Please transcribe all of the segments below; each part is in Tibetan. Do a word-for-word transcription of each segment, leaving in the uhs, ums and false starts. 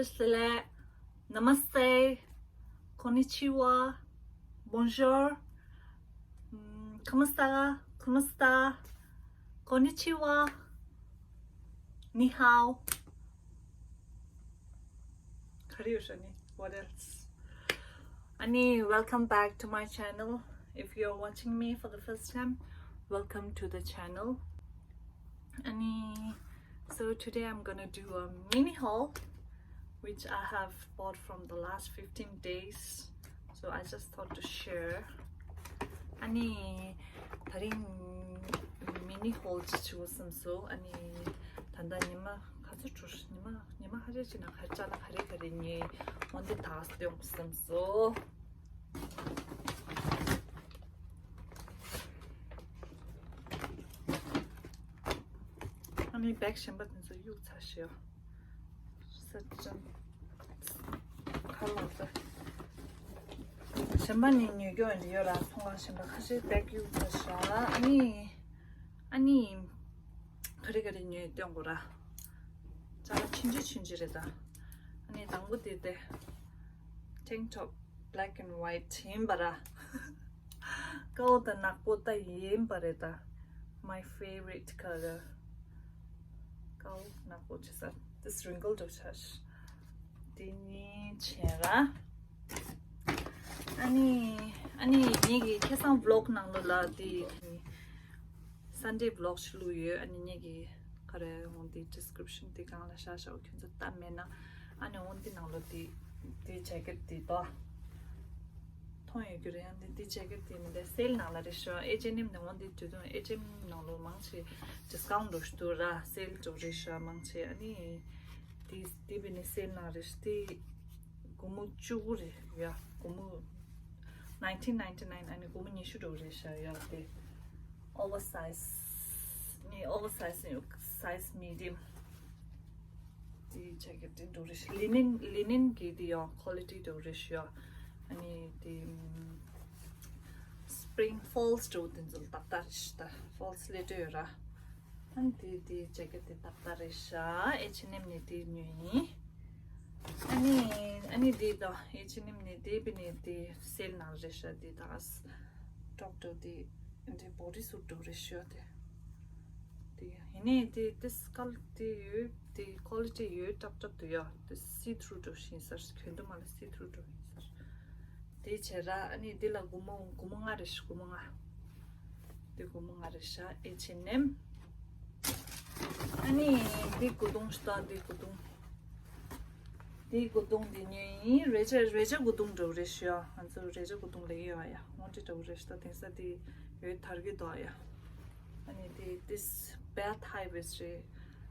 Selae, namaste, konnichiwa, bonjour, mm, ¿cómo está? ¿Cómo está? Konnichiwa, ni hao. What else? Ani, welcome back to my channel. If you're watching me for the first time, welcome to the channel. Ani, so today I'm gonna do a mini haul, which I have bought from the last fifteen days. So I just thought to share. Ani, ད་རིང་mini haul ཅིག་བྱེད་དགོས་བསམ་སོང་། ཨ་ནི་ད་ལྟ་ཉི་མ་ག་ཚོད་འགྲོ། ཉི་མ་ཉི་མ་ཧ་རེ་ཅིག་ན་ག་རེ་བཅག་ན་ག་རེ་ག་རེ་ཉོས། འོ་འདི་དག་སྟོན་དགོས་བསམ་སོང་། ཨ་ནི་བེག་གཞན་པ་དེ་ཚོ་གཡུག་ཚར་ཤག་གསེར་ཅན། ཁ་ལོ་ཙེ། གཞན་པ་ནི་ཉོས་རྒྱུ་ཡོད་ར། ཚོང་ཁང་གཞན་པ་ཁ་ཤས་བེག་གཡུག་ཚར་ཤག་ཨ་ནི། ཨ་ནི། ག་རེ་ག་རེ་ཉོས་སྟོན་དགོས་ར། ཅ་ལག་ཆུང་ཆུང་ཆུང་ཆུང་རེད་ད། ཨ་ནི་དང་པོ་དེ་དེ། tank top black and white ཡིན་པ་ར། དཀར་པོ་དང་ནག་པོ་ད་ཡིན་པ་རེད་ད། My favorite color. དཀར་པོ་ནག་པོ་བྱས་ས། This wrinkle འགྲོ་ཆ་ཤག་དེ་གཉིས་བྱས་ར། ཨ་ནི། ཨ་ནི་ངེད་ཀྱི་ཁ་སང་vlog ནང་ལོགས་ལ་དེ། Sunday vlog ཞིག་བླུགས་ཡོད། ཨ་ནི་ངེད་ཀྱི་ག་རེ་འོང་དེ་description དེ་སྒང་ལ་བཞག་བཞག་ཁྱོད་ཚོ་ལྟ་མེད་ན། ཨ་ནི་འོང་དེ་ནང་ལོགས་དེ། དེ་jacket དེ་དོ། མཐོང་ཡོད་རྒྱུ་རེད། ཨ་ནི་དེ་jacket དེ་མི་འདྲ་sale ནང་ལ་རེད་ཤག H and M ནས་འོང་དེ་དུས་དུང་H and M ནང་ལོགས་མང་ཆེ་discount འགྲོ་ཤི་འདུག་ར། sale འགྲོ་རེད་ཤག་མང་ཆེ། ཨ་ནི། དེ་དེ་བས་ནི་sale ནང་རེད་ཤག་དེ། སྒོར་མོ་བཅུ་དགུ་རེད་ཡ། སྒོར་མོ་nineteen ninety nine ཨ་ནི་སྒོར་མོ་ཉི་ཤུ་འགྲོ་རེད་ཤག་ཡ། དེ་oversize ནི་oversize ནི་size medium དེ་jacket དེ་འགྲོ་རེད་ཤག linen linen གི་དེ་ཡང་quality འགྲོ་རེད་ཤག་ཨ་ནི་དེ་spring falls འགྲོ་དེ་ཚོ་ཏག་ཏག་རེད་ཤག་ད་falls སླེབས་འགྲོ་ཡོད་ར། ཨ་ནི་དེ་དེ་jacket དེ་ཏག་ཏག་རེད་ཤག H and M ནས་དེ་ཉོས་ཡིན། ཨ་ནི། ཨ་ནི་དེ་དང་H and M ནས་དེ་བས་ནས་དེ་sale ནང་རེད་ཤག་དེ་དག་ཏོག་ཏོག་དེ་འདི་body suit འགྲོ་རེད་ཤག་དེ། དེ་ཡིན་ནའི་དེ་དེ་སྐལ་དེ་ཡོད་དེ་quality ཡོད་ཏག་ཏག་འདུག་ཡ། དེ་see through འགྲོ་ཤིང་སར་གྱོན་དུ་མ་ལ་see through འགྲོ་ཡིན་སར། དེ་བྱས་ར། ཨ་ནི་འདི་ལ་སྒོར་མོ་སྒོར་མོ་ལྔ་རེད་ཤག་སྒོར་མོ་ལྔ། འདི་སྒོར་མོ་ལྔ་རེད་ཤག H and M། ཨ་ནི་འདི་སྐུ་གདུང་ཤག་ད་འདི་སྐུ་གདུང་། འདི་སྐུ་གདུང་འདི་ཉོས་ཡིན། རེ་ཆ་རེ་ཆ་སྐུ་གདུང་འདྲ་བོ་རེད་ཤག་ང་ཚོ་རེ་ཆ་སྐུ་གདུང་ལེན་གྱི་ཡོད་ཡ། འོ་འདི་འདྲ་བོ་རེད་ཤག་དེང་སང་འདི་ཡོད་དར་གྱི་འདུག་ཡ། ཨ་ནི་འདི་this belt high waist རེད།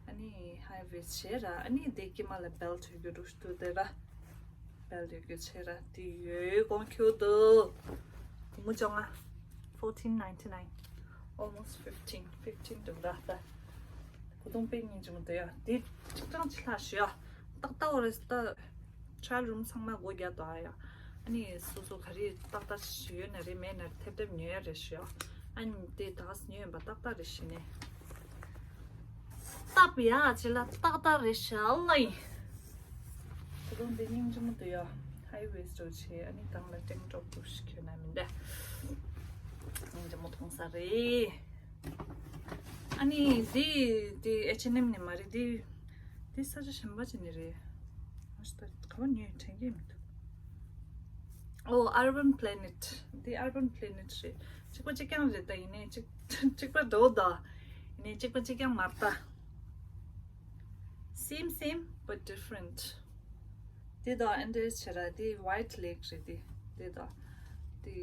ཨ་ནི་high waist བྱས་ར། ཨ་ནི་འདི་དཀྱིལ་མ་ལ་belt ཡོད་རྒྱུ་འདྲ་བོ་ཞིག་འདུག་དེ་ར། belt ཡོད་རྒྱུ་བྱས་ར། དེ་ཡོད་གོང་ཁྱོད་དུ། སྒོར་མོ་བཅོ་ལྔ། fourteen ninety nine. Almost fifteen. fifteen འདུག་ར་ད། སྐུ་གདུང་དཔེ་སྙིང་རྗེ་མོ་འདུག་ཡ། དེ་གཅིག་གྲངས་ཅིག་ལྷག་ཞུ་ཡ། ཏག་ཏག་འོ་རེད་ད། trial room ཚང་མ་སྒོ་རྒྱག་འདུག་ཡ། ཨ་ནི་སོ་སོ་ག་རེ་ཏག་ཏག་ཞུ་ཡོད་ན་རེད། མེད་ན་རེད། ཐེབས་ཐེབས་ཉོ་ཡ་རེད་ཞུ་ཡ། ཨ་ནི་དེ་ད་ག་ཉོས་ཡོད་པ་ཏག་ཏག་རེད་ཞུ་ནས། སྟབས་ཡག་ཅིག་ལ་ཏག་ཏག་རེད་ཤག་ལ་ཡིན། ཁོ་རང་འདི་སྙིང་རྗེ་མོ་འདུག་ཡ། high waist འདྲ་བོ་བྱས། ཨ་ནི་སྒང་ལ་tank top འདྲ་བོ་ཞིག་གྱོན་ན་མི་འདྲ། སྙིང་རྗེ་མོ་མཐོང་ས་རེད། ཨ་ནི་འདི་འདི་H and M ནས་མ་རེད། འདི་འདི་ས་ཆ་གཞན་པ་ཅིག་ནས་རེད། ཨ་ཤི་ད་ག་བ་ཉོས་དྲན་གྱི་མི་འདུག་ཨོ། Urban Planet འདི་Urban Planet རེད། གཅིག་པ་གཅིག་རྐྱང་རེད་ད། ཡིན་ནའི་གཅིག་གཅིག་པ་འདྲ་བོ་ད། ཡིན་ནའི་གཅིག་པ་གཅིག་རྐྱང་མ་རེད་ད། Same same but different. དེ་དང་ཨ་འདྲ་བྱས་ར། དེ་white leg རེད་དེ། དེ་དང་དེ་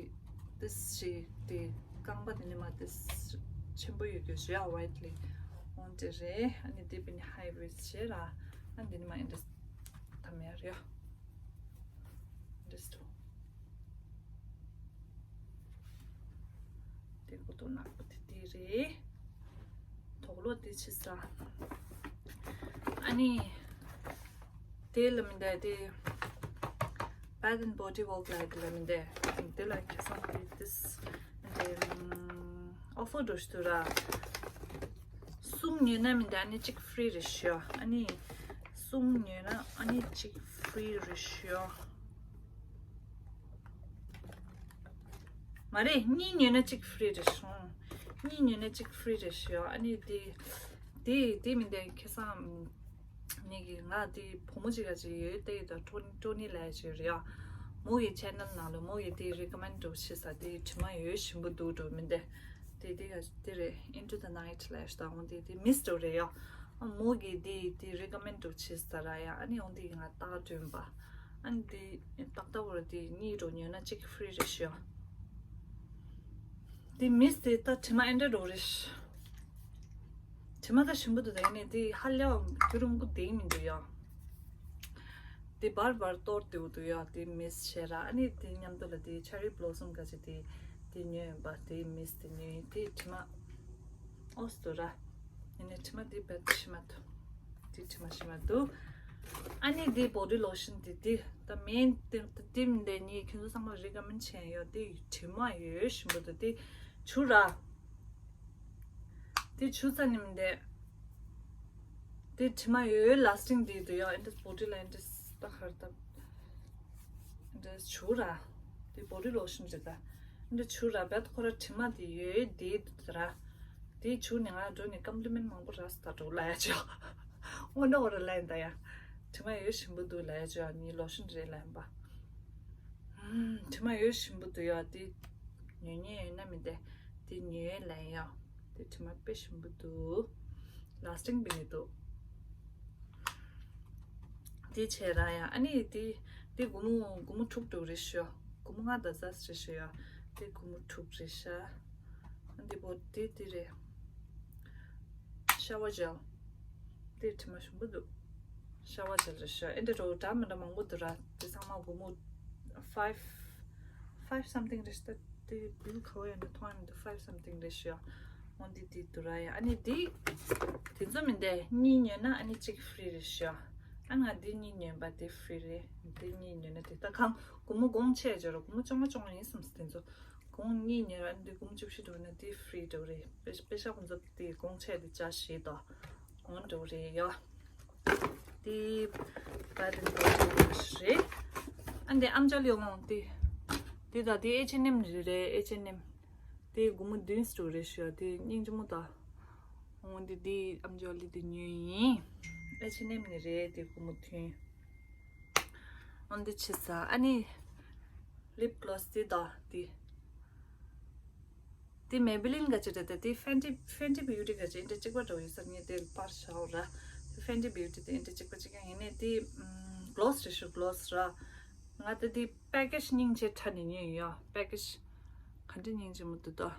དེ་ཞིག་དེ་རྐང་པ་དེ་ནི་མ་དེ་ཆེན་པོ་ཡོད་རྒྱུ་ཞིག་ཡ། white leg འོ་འདྲ་རེད། ཨ་ནི་དེ་བས་ནི་high waist བྱས་ར། ཨ་འདི་ནི་མ་ཨ་འདྲ་ཐ་མ་ཡ་རེད་ཡ། ཨ་འདྲ་སྟོ། དེ་གོ་དོ་ནག་པོ་དེ་དེ་རེད། དོག་ལོ་དེ་ཆི་ས། ཨ་ནི་དེ་ལ་མི་འདའ་དེ། Bath and Body Works ལ་དེ་ལ་མི་འདའ། དེ་ལ་ཁ་སང་དེ་དེ་དེ་offer འགྲོ་ཤི་དུ་ར། གསུམ་ཉོས་ན་མི་འདའ་ཨ་ནི་གཅིག་free རེད་ཤི་ཡ། ཨ་ནི། གསུམ་ཉོས་ན་ཨ་ནི་གཅིག་free་རེད་ཤག་མ་རེད། གཉིས་ཉོས་ན་གཅིག་free་རེད་ཤག་གཉིས་ཉོས་ན་གཅིག་free་རེད་ཤག་ཨ་ནི་དེ་དེ་དེ་མིན་དེ་ཁ་སང་ནས་ཀྱི་ང་དེ་བུ་མོ་གཅིག་ག་ཅིག་ཡོད་དེ་ཡོད་ད་ཊོ་ཊོ་ནི་ལབ་ཡ་ཅིག་རེད་ཡ། མོ་གི་channel་ནང་ལ་མོ་གི་དེ་recommend་འདྲ་བྱེད་ས་དེ་དྲི་མ་ཡོད་ཞིམ་པོ་འདུག་འགྲོ་མིན་དེ། དེ་དེ་ག་དེ་རེད། Into the Night་ལབ་ཡ་ཞིག་ད་འོང་དེ་དེ་མིས་འདྲ་རེད་ཡ། མོ་གི་དེ་དེ་recommend་འདྲ་བྱེད་ས་ར་ཡ། ཨ་ནི་འོང་དེ་ང་ཏག་སྒྲོན་པ། ཨ་ནི་དེ་ཏག་ཏག་བོར་དེ་གཉིས་འགྲོ་ཉོས་ན་གཅིག་free་རེད་ཤག་དེ་མིས་དེ་ད་དྲི་མ་ཨེ་འདྲ་འགྲོ་རེད། དྲི་མ་ད་ཞིམ་པོ་འདུག་དེ་ནས་དེ་ཧ་ལས་པ་རྒྱུ་རིང་པོ་དེ་མི་འདུག་ཡ། དེ་བར་བར་གཏོར་དེ་འདུག་ཡ། དེ་མིས་བྱས་ར། ཨ་ནི་དེ་མཉམ་དུ་ལ་དེ་cherry blossom་ག་ཅིག་དེ་དེ་ཉོས་ཡིན་པ། དེ་མིས་དེ་ཉོས་ཡིན། དེ་དྲི་མ་ཨོ་སི་འདུག་ར། ཡིན་ནའི་དྲི་མ་དེ་བེད་ཞིམ་མ་འདུག་དེ་དྲི་མ་ཞིམ་མ་འདུག་ཨ་ནི་དེ་body lotion་དེ་དེ་ད་མིན་དེ་དེ་མིན་དེ་ནི་ཁྱོད་ཚོ་ཚང་མ་recommend་བྱས་ཡོད། དེ་དྲི་མ་ཡོད་ཞིམ་པོ་འདུག་དེ་བྱུགས་ར། དེ་བྱུགས་ཚར་ནས་མི་འདས། དེ་དྲི་མ་ཡོད་ཡོད་lasting་དེ་འདུག་ཡ། ཨེ་འདྲས་body་ལ་ཨེ་འདྲས་ད་གར་ད་ཨེ་འདྲས་བྱུགས་ར། དེ་body lotion་རེད་ད། ཨེ་འདྲས་བྱུགས་ར། བད་ཁོ་ར་དྲི་མ་དེ་ཡོད་ཡོད་དེ་འདུག་ར། དེ་བྱུགས་ནས་ང་འགྲོ་ནས་compliment་མང་པོ་རག་སོང་ད་འགྲོ་ལབ་ཡ་ཅོ། དངོས་གནས་འོ་ར་ལབ་ཡིན་ད་ཡ། དྲི་མ་ཡོད་ཞིམ་པོ་འདུག་ལབ་ཡ་ཅོ། ཨ་ནི་lotion་རེད་ལབ་ཡིན་པ། ཨུམ། དྲི་མ་ཡོད་ཞིམ་པོ་འདུག་ཡ། དེ་ཉོ་མཁན་ཡོད་ན་མི་འདས། དེ་ཉོས་ལན་ཡ། དེ་དྲི་མ་དཔེ་ཞིམ་པོ་འདུག lasting་བྱས་ནས་འདུག་དེ་བྱས་ར་ཡ། ཨ་ནི་དེ་དེ་སྒོར་མོ་སྒོར་མོ་དྲུག་འགྲོ་རེད་ཤག་སྒོར་མོ་ལྔ་དང་ཙམ་རེད་ཤག་ཡ། དེ་སྒོར་མོ་དྲུག་རེད་ཤག་ཨ་འདི་པོ་དེ་དེ་རེད། Shower gel། དེ་དྲི་མ་ཞིམ་པོ་འདུག Shower gel་རེད་ཤག་ཨེ་འདྲ་འགྲོ་འདྲ་མི་འདྲ་མང་པོ་འདུག་ར། དེ་ཚང་མ་སྒོར་མོ་five five something་རེད་ཤག་དེ་bill་ག་བ་ཡོད་ན་མཐོང་ཡ་མི་འདུག five something་རེད་ཤག་འོ་འདི་དེ་འདུག་ར་ཡ། ཨ་ནི་དེ་དེ་ཚོ་མི་འདས། གཉིས་ཉོས་ན་ཨ་ནི་གཅིག་free་རེད་ཤག་ཨ་ང་དེ་གཉིས་ཉོས་པ་དེ་free་རེད། དེ་གཉིས་ཉོས་ན་དེ་ད་གང་སྒོར་མོ་གོང་ཆེ་ཅོ་ར། སྒོར་མོ་བཅོ་ལྔ་བཅོ་ལྔ་ཡིན་བསམ་སོང་དེ་ཚོ། གོང་གཉིས་ཉོས་ར་འདི་སྒོར་མོ་བཅུ་བཞི་འགྲོ་ན་འདི་free་འགྲོ་རེད། པེ་པེ་ཤ་ཁོང་ཚོ་དེ་གོང་ཆེ་དེ་ཅག་ཞེས་དོ། འོང་འགྲོ་རེད་ཡོ། དེ་Bath and Body Works་རེད། ཨ་འདི་ཨམ་ཅོག་ཡོང་འོང་དེ། དེ་ད་དེ་H and M་རེད་རེད། H and M་དེ་སྒོར་མོ་བདུན་འགྲོ་རེད་ཤག་དེ་སྙིང་རྗེ་མོ་ད། འོང་དེ་དེ་ཨམ་ཅོག་ལི་དེ་ཉོས་ཡིན། H and M་ནས་རེད་དེ་སྒོར་མོ་བདུན། འོང་དེ་ཆི་ས་ཨ་ནི། Lip gloss་དེ་ད་དེ། དེ་Maybelline་ག་ཅི་རེད་དེ། དེ་Fenty Fenty Beauty་ག་ཅི་ཨེ་འདྲ་གཅིག་པ་འདྲ་བོ་ཡོད་ས་ངས་དེ་པར་བཞག་ར། དེ་Fenty Beauty་དེ་ཨེ་འདྲ་གཅིག་པ་གཅིག་རྐྱང་ཡིན་ནའི་དེ་gloss་རེད་ཤག gloss་ར། ང་དེ་དེ་package་སྙིང་རྗེ་དྲན་ནས་ཉོས་ཡོད། package་ག་འདྲ་སྙིང་རྗེ་མོ་འདུག་ད།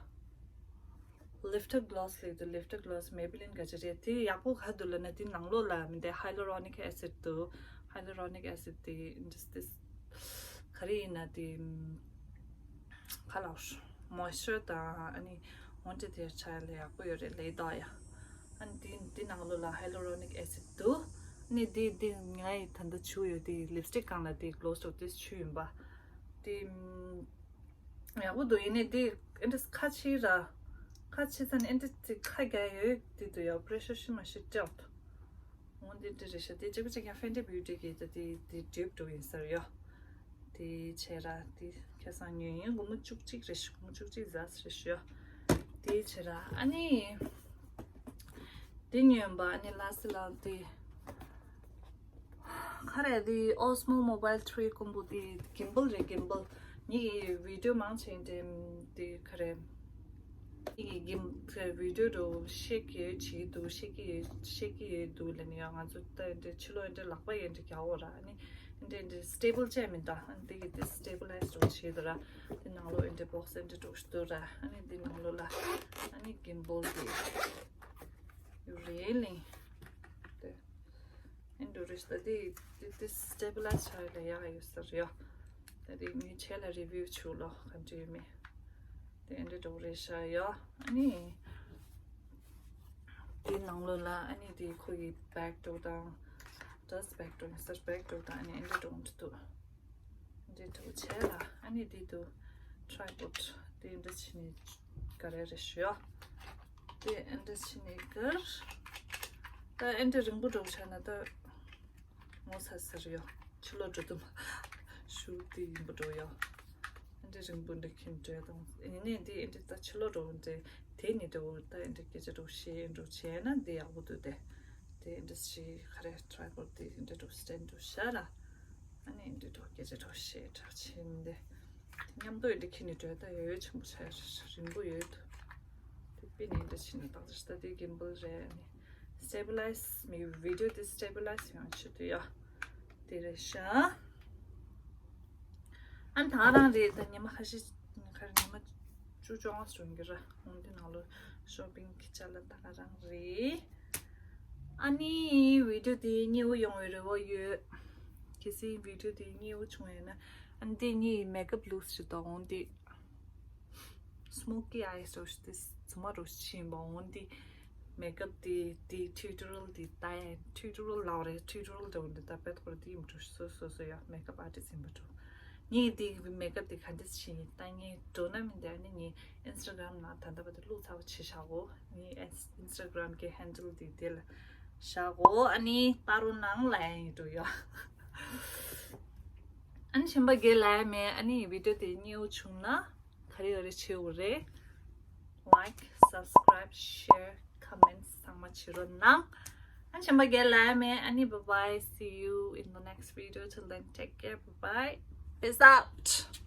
Lifter gloss་ལབ་འདུག Lifter gloss་Maybelline་ག་ཅི་རེད། དེ་ཡག་པོ་ག་འདུག་ལབ་ན་དེ་ནང་ལོགས་ལ་མི་འདི་hyaluronic acid་འདུག Hyaluronic acid་དེ་just this་ག་རེ་ཡིན་ན་དེ་ག་ལབ་moisture་དང་ཨ་ནི་wanted hair་ཆགས་ལ་ཡག་པོ་ཡོད་རེད་ལབ་འདུག་ཡ། ཨ་ནི་དེ་དེ་ནང་ལོགས་ལ་hyaluronic acid་འདུག་ཨ་ནི་དེ་དེ་ང་ཡི་ད་ལྟ་བྱུགས་ཡོད་དེ་lipstick་སྒང་ལ་དེ་gloss་འདྲ་བོ་དེ་བྱུགས་ཡིན་པ། དེ་ཡག་པོ་འདུག་ཡིན་ནའི་དེ་ཨེ་འདྲ་ཁ་ཕྱེ་ར། ཁ་ཕྱེ་ཚར་ནས་ཨེ་འདྲ་ཅིག་ཁ་རྒྱག་ཡོད་དེ་འདུག་ཡ། pressure་ཤི་མ་ཤི་སྤྲད་འོང་དེ་འདྲ་རེད་ཤག་དེ་གཅིག་པ་གཅིག་ཡང་Fenty Beauty་གི་ད་དེ་དེ་dupe་འགྲོ་ཡིན་ས་རེད་ཡ། དེ་བྱས་ར་དེ་ཁ་སང་ཉོས་ཡིན། སྒོར་མོ་བཅུ་གཅིག་རེད་ཤག་སྒོར་མོ་བཅུ་གཅིག་ཟ་ས་རེད་ཤག་དེ་བྱས་ར་ཨ་ནི་དེ་ཉོས་ཡིན་པ། ཨ་ནི་last་ལ་དེ། ག་རེ་དེ་Osmo Mobile three་ཀོང་པོ་དེ་gimbal་རེད། gimbal་ངེད་ཀྱི་video་མང་ཆེ་དེ་དེ་ག་རེ་ངེད་ཀྱི་gim- དེ་video་འདྲ་བོ་ཤེག་ཡོད་བྱེད་འདུག་ཤེག་གི་ཡོད་ཤེག་གི་ཡོད་འདུག་ལབ་ནས་ཡང་ང་ཚོ་ད་འདི་ཕྱི་ལོགས་འདི་ལག་པ་ཡོད་འདི་རྒྱག་འོ་ར། ཨ་ནི་འདི་འདི་stable་བྱས་མི་འདུག་ཨ་ནི་དེ་གི་དེ་stabilize་འདྲ་བོ་བྱེད་འདུག་ར། དེ་ནང་ལོགས་འདི་box་འདི་འདྲ་བོ་ཞིག་འདུག་ར། ཨ་ནི་དེ་ནང་ལོགས་ལ་ཨ་ནི་gimbal་དེ་ཡོད་རེད་ལིང་དེ། ཨེ་འགྲོ་རེད་ཤག་དེ་དེ་དེ་stabilize་བྱ་ཡ་ལ་ཡག་ཡོད་ས་རེད་ཡ། ད་དེ་ངས་ཁྱེད་ལ་review་བྱུག་ལོ་ག་འདྲ་ཡོད་མེད། དེ་ཨེ་འགྲོ་རེད་ཤག་ཡ། ཨ་ནི་དེ་ནང་ལོགས་ལ་ཨ་ནི་དེ་ཁོ་གི་bag་འདྲ་བོ་དང་dust bag་འདྲ་བོ་ཡིན་ས་bag་འདྲ་བོ་དང་ཨ་ནི་ཨེ་འགྲོ་འདྲ་འདུག་འདི་འདྲ་བོ་བྱས་ལ་ཨ་ནི་འདི་དུ་tripod་དེ་འདྲ་བྱས་ནས་ག་རེ་རེད་ཤག་དེ་ཨེ་འདྲ་བྱས་ནས་གར། ད་ཨེ་འདྲ་རིང་པོ་འདྲ་བོ་བྱས་ན་ད་ ངོ་ཚ་ཚར་ཡོད། ཕྱི་ལོགས་འགྲོ་དུས་མ་ཤུགས་དེ་ཡིན་པ་འགྲོ་ཡོད། ཨ་འདྲ་རིང་པོ་འདྲ་ཁྱིམ་འགྲོ་དང་ཡིན་ནའི་འདི་ཨ་འདྲ་ད་ཕྱི་ལོགས་འགྲོ་འདྲ་དེ་ནི་འགྲོ་ད་ཨ་འདྲ་སྐད་ཆ་འགྲོ་བཤད་འགྲོ་བྱས་ན་འདི་ཡག་པོ་འདུག་སྟེ། དེ་ཨ་འདྲ་ཞིག་ག་རེ་ཊ་རའི་པོཌ་དེ་ཨ་འདྲ་འགྲོ་སྟེ་འགྲོ་ཤ་ལ། ཨ་ནི་ཨ་འདྲ་འགྲོ་སྐད་ཆ་འགྲོ་བཤད་འགྲོ་བྱས་ནི་འདི་མཉམ་དུ་ཨ་འདྲ་ཁྱིམ་ནས་འགྲོ་ད་ཡོད་ཡོད་ཆེན་པོ་ཆགས་རིང་པོ་ཡོད་དེ་པི་ནི་ཨ་འདྲ་བྱས་ནས་ཏག་ཏག་ད་དེ་གིམ་བལ་རེད། ཨ་ནི་སི་ཊེ་བི་ལའི་ཛི་མི་བི་ཌི་ཡོ་དེ་སི་ཊེ་བི་ལའི་ཛི་ཡོང་ཆེད་དུ་ཡ། དེ་རེད་ཤག་ཨ་ནི་ད་རང་རེད་ད་ཉི་མ་ཁ་ཤས་ཁར་ཉི་མ་བཅུ་བཅོ་ལྔ་སོང་གི་ར་འོན་ཏེ་ནང་ལོ་ཤོ་པིང་གི་ཅ་ལག་ད་ག་རང་རེད། ཨ་ནི་བི་ཌི་ཡོ་དེ་སྙན་པོ་ཡོང་བའི་རེ་བ་ཡོད། གལ་སྲིད་བི་ཌི་ཡོ་དེ་སྙན་པོ་བྱུང་བ་ཡིན་ན་ཨ་ནི་དེ་ངའི་མེག་ཨབ་ལུག་ཞིག་དང་འོན་ཏེ། སི་མོ་ཀི་ཨའི་རོ་ཞིག་དེ་ཚང་མ་རོ་ཞིག་ཡིན་པ་འོན་ཏེ། མེག་ཨབ་དེ་དེ་ཊུ་ཊོ་རི་ཡལ་དེ་ལྟ་ཡ་ཊུ་ཊོ་རི་ཡལ་ལབ་རེད། ཊུ་ཊོ་རི་ཡལ་འདྲ་བོ་འདི་ད་དཔེ་ཐོག་དེ་ཡིན་འགྲོ་སོ་སོ་སོ་ཡ་མེག་ཨབ་ཨར་ཊིསི་ཡིན་པ་འགྲོ། ངས་དེ་མེག་ཨབ་དེ་ག་འདྲ་བྱས་ནས་ལྟ་ངས་འགྲོ་ན་མི་འདི་ཨ་ནི་ངས་ཨིན་སི་ཊ་གྷ་རམ་ནང་ད་ལྟ་བར་དུ་བླུགས་ཚར་བ་བྱས་བཞག་གོ། ངས་ཨིན་སི་ཊ་གྷ་རམ་གི་ཧེན་ཌལ་དེ་དེ་ལ་བཞག་གོ། ཨ་ནི་ལྟ་རོགས་གནང་ལབ་ཡ་ཡིན་འགྲོ་ཡ། ཨ་ནི་གཞན་པ་གས་ལབ་ཡ་མེད། ཨ་ནི་བི་ཌི་ཡོ་དེ་སྙན་པོ་བྱུང་ན། ག་རེ་ག་རེ་བྱེད་དགོས་རེད། Like, subscribe, share, comments ཚང་མ་བྱེད་རོགས་གནང་། ཨ་ནི་གཞན་པ་གས་ལབ་ཡ་མེད། ཨ་ནི་bye bye, see you in the next video, till then take care, bye bye, peace out.